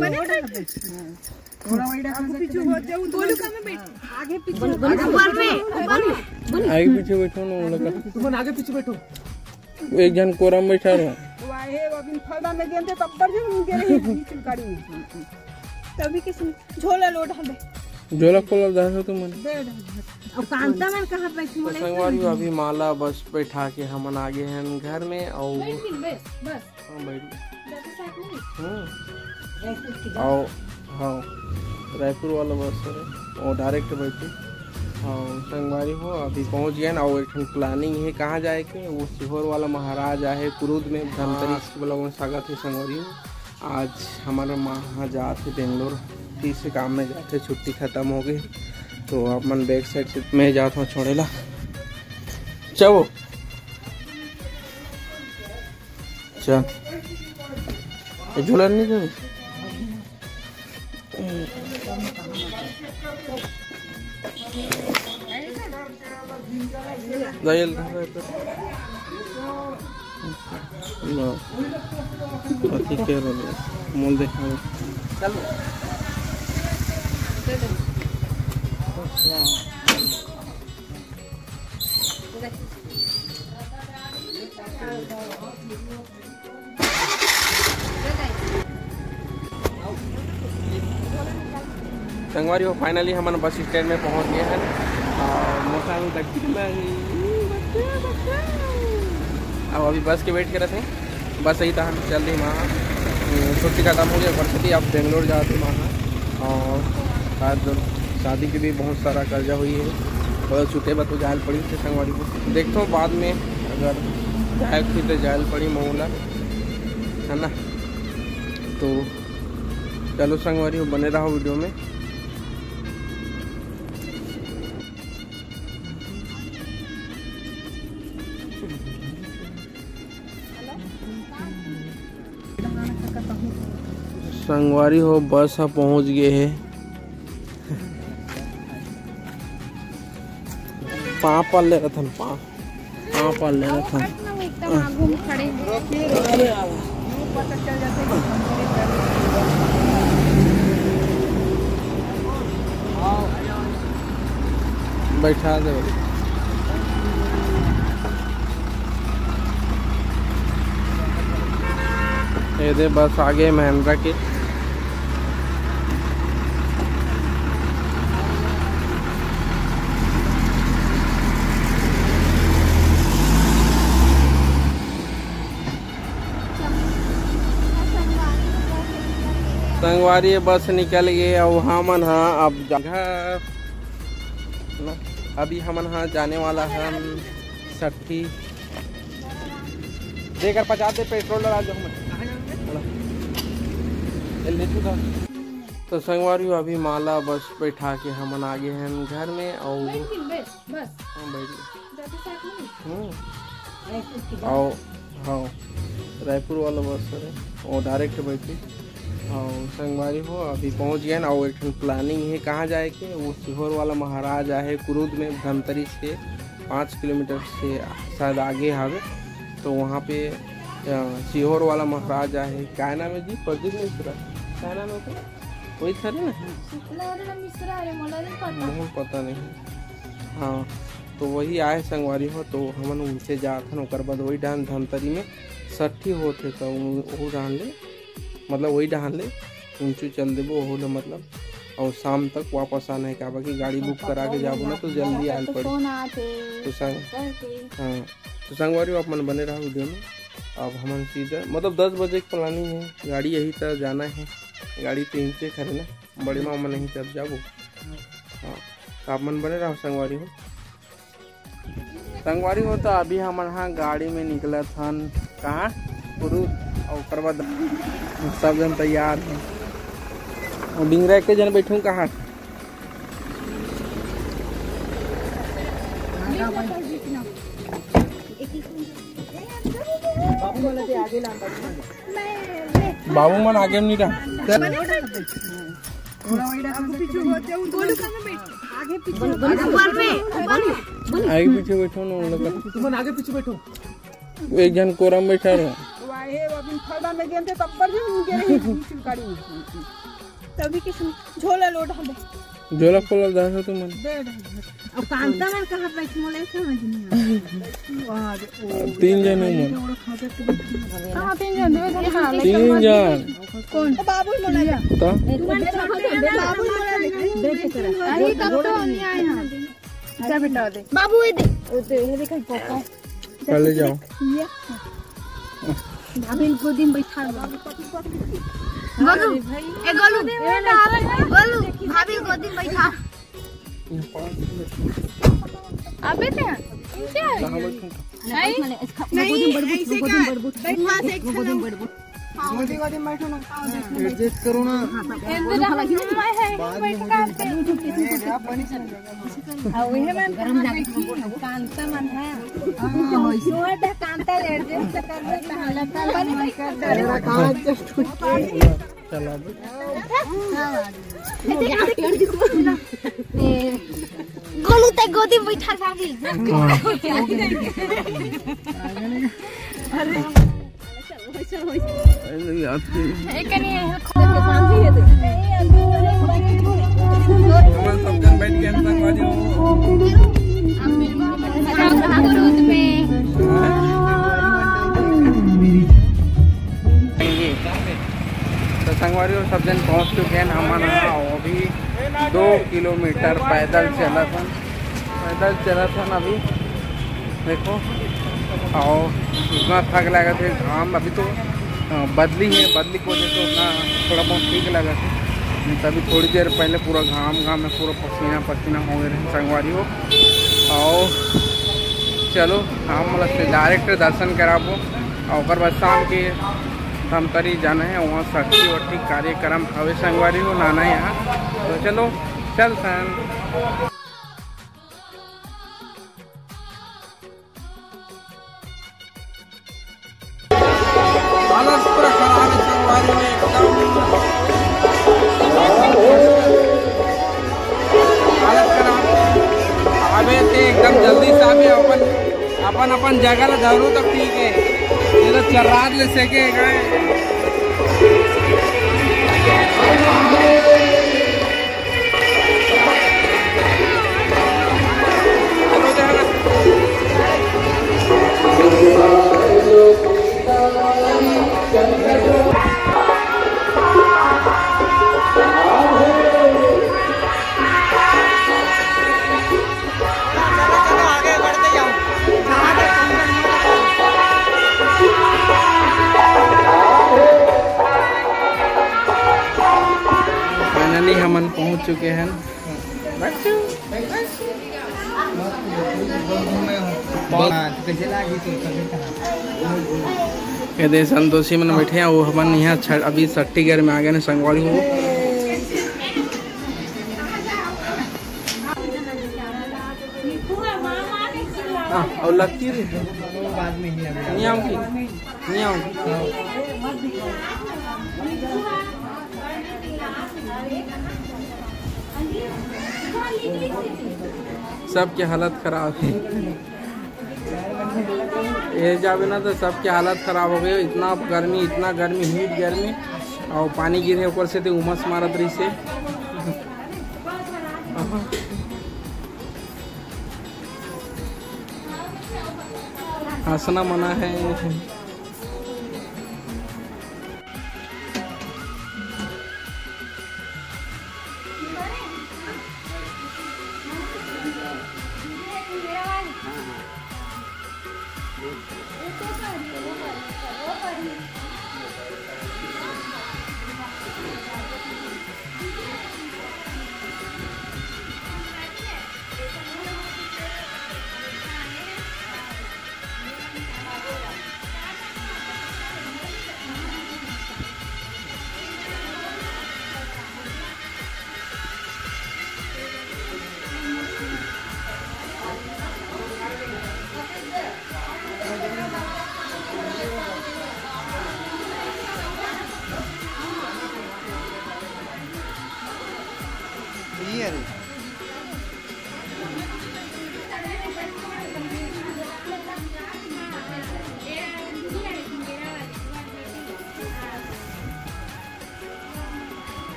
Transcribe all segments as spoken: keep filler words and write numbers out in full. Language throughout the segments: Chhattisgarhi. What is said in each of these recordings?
बने? थोड़ा वही रखना, आगे पीछे हो जाओ, दोनों का में बैठ। आगे पीछे। ऊपर में, ऊपर में। आगे पीछे बैठो ना, वो लोग का। तुम आगे पीछे बैठो। एक जन कोरा में बैठा रहो। वाहे, वो अभी फलदा में गेंदे, तब पर जो उनके रही बीच में गाड़ी में। तभी किसी झोला लोड हमें। झोला खोला जा रहा तुम। दे दे। अब कांता मन कहाँ बैठी तो होले? संगवारी हो, अभी माला बस बैठा के हमन आगे हैं घर में। और बैठ गई, बस, बस। हाँ, बैठ गई। जाके साथ में। हम्म। आओ, हाँ, रायपुर वाला बस है, वो डायरेक्ट बैठी। हाँ, संगवारी हो, अभी पहुँच गए ना। और एक ठन प्लानिंग है कहाँ जाए के, वो सीहोर वाला महाराज आहे कुरुद में। धमतरी के ब्लॉग में स्वागत है संगवारी हो। आज हमारा माँ जात है बेंगलोर, फिर से काम में जात है, छुट्टी खत्म हो गई। तो आप मन बैक साइड से मैं जात हूँ छोड़ेला। चलो। चल। ये झूलन नहीं देवे। दायल। ना। अथी के रोले। मोल देखा। चल। संगवारी हो, फाइनली हमन बस स्टैंड में पहुंच गए हैं। और मोटरसाइकिल देखी तो मैं, अब अभी बस के वेट करत हैं। बस यही था, हम चल रही वहाँ। हम्म, छुट्टी खत्म हो गया, बरसती अब बेंगलोर जाते वहाँ। और शायद शादी के भी बहुत सारा कर्जा हुई है, बहुत छुट्टे बा तो जायल पड़ी थे संगवारी हो। देखता हूँ बाद में अगर जाए फिर तो जायल पड़ी मऊला, है ना। तो चलो संगवारी हो, बने रहो वीडियो में। संगवारी हो, बस ह पहुंच गए हे। पाँव पर ले रथन, पाँव, पाँव पर ले रथन। एकदम आगू में खड़े हैं। बैठा दे। ये दे बस आगे महिंद्रा के। संगवारी बस निकल गए, अब हमन हा अब जगह ना, अभी हमन हा जाने वाला हन सट्ठी। दे कर पचास दे पेट्रोल डला जो हम। ले तू था। तो संगवारी हो, अभी माला बस बैठा के हमन आगे हन घर में। और बस, बस। हाँ, बैठ गए। जाके साथ में। हम्म। रायपुर की बस। आओ, हाँ, रायपुर वाला बस है, वो डायरेक्ट बैठी। और संगवारी हो, अभी पहुँच गए ना। और एक ठन प्लानिंग है कहाँ जाए के, वो सीहोर वाला महाराज आहे कुरुद में, धमतरी से पाँच किलोमीटर से शायद आगे हवे। तो वहाँ पे, अ, सीहोर वाला महाराज आहे, क्या नाम है जी? प्रदीप मिश्रा, क्या नाम है उसका? वही था ना? शुक्ला रे मिश्रा रे, मोला नहीं पता। मोहन पता नहीं। हाँ, तो वही आए संगवारी हो, तो हमन उनसे जात हन, ओकर बाद वही डाहन धमतरी में सट्ठी होत हे, तो उ-, वो डाहन ले, मतलब वही डाहन ले उंचू चल देबो, ओहू ले मतलब, और शाम तक वापस आना है, काबर कि गाड़ी बुक करा के जाबो ना, तो जल्दी आन पड़ी। फोन आते तो संग-, करके। हाँ, तो संगवारी हो, आप मन बने रहो वीडियो में। अब हमन सीधा, मतलब, दस बजे के प्लानिंग है, गाड़ी यही तरह जाना है, गाड़ी तो इनसे खड़े ना, बड़े मामा नहीं तब जाबो। हाँ, तो आप मन बने रहो संगवारी हो। संगवारी हो, तो अभी हमन हा गाड़ी में निकलत हन। कहाँ? कुरुद। और ओकर बाद सब जन तैयार हैं। और डिंगरा एक जन बैठूं कहाँ? बाबू मन आगे में नहीं रहा। आगे पीछे बैठो ना, उन लोग का। तुम आगे पीछे बैठो। एक जन कोरा में बैठा रहो। ए, अभी फलदा में गेंदे तब पर भी गेले ही चिलकारी। तभी के सुन, झोला लोड हले। झोला खोला जा तो मन। दे दे। अब कांता मन कहाँ बैठ मोले समझ नहीं आ। तीन जन हो मन। कहाँ तीन जन? दो जन कहाँ? तीन जन। कौन? बाबू मोला। तो? बाबू मोला। अरे, तब तो नहीं आए हैं। जा बेटा, दे। बाबू, ये दे। ओ, दे, ये देखा, पापा। चले जाओ। ये। भाभी गोदी में बैठा लो। गोलू, ए गोलू, गोलू, भाभी गोदी में बैठा। अबे ते, क्या है? नहीं, नहीं, गोदी में बड़बुट, ऐसे गोदी में क्या? बड़बुट। बैठा से एक गोदी में बड़बुट। गोदी, गोदी में बैठो ना। एडजस्ट करो ना। बाद में हो जाएगा। अरे, आप बनी समझ। कांता मन है। कांता ले एडजस्ट कर ले, पहले तो बनी नहीं कर दे। मेरा कहाँ एडजस्ट हो गया? चला दे। गोलू ते गोदी में बैठा भाभी। हाँ। अरे। हमन सब जन बैठ के हम संगवारी हो। तो संगवारी हो, सब जन पहुंच चुके हैं हमन ह। अभी दो किलोमीटर पैदल चलत हन। पैदल चलत हन अभी, देखो, अउ इतना थक लागत हे, घाम अभी तो, अ, बदली हे, बदली की वजह से उतना थोड़ा बहुत ठीक लागत हे। नहीं तो अभी थोड़ी देर पहले पूरा घाम घाम में पूरा पसीना पसीना हो गए रहे संगवारी हो। अउ चलो, हम लोग से डायरेक्ट दर्शन कराबो, अउ ओकर बाद शाम के धमतरी जाना है, वहाँ षष्ठी वट्ठी कार्यक्रम हवे संगवारी हो, नाना यहाँ। तो चलो, चलथन। हालत पूरा खराब है संगवारी में एकदम। हालत खराब। अबे ते एकदम जल्दी से आबे अपन, अपन, अपन जगह ला धरू तब ठीक है। ये तो चर्रात ले सेके गाय। फाइनली हमन पहुंच चुके हैं। ये दे संतोषी मन बैठे हैं, वो हमन यहाँ छ-, अभी छट्ठीगढ़ में आ गए हैं संगवारी हो। हाँ, और लगती रही। नहीं आऊँगी, नहीं आऊँगी। सबके हालत खराब है। ये जाबे ना तो सबके हालत खराब हो गए। इतना गर्मी, इतना गर्मी, हीट गर्मी, और पानी गिरे ऊपर से तो उमस मारत रही से। हंसना मना है।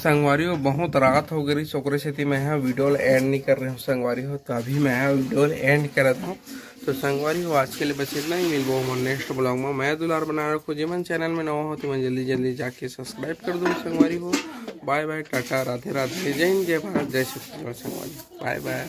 संगवारी हो, बहुत रात हो गई, ओकरे सेती मैं ह वीडियो ल एंड नहीं कर रहे हूँ संगवारी हो। तो अभी मैं ह वीडियो ल एंड करत हूँ। तो संगवारी हो, आज के लिए बस इतना ही। मिलबो हमन नेक्स्ट ब्लॉग में। मैं दुलार बनाए रखो, जेमन चैनल में नवा हो, तेमन जल्दी जल्दी जाके सब्सक्राइब कर दो संगवारी हो। बाय बाय, टाटा, राधे राधे, जय हिंद, जय भारत, जय छत्तीसगढ़ संगवारी। बाय बाय।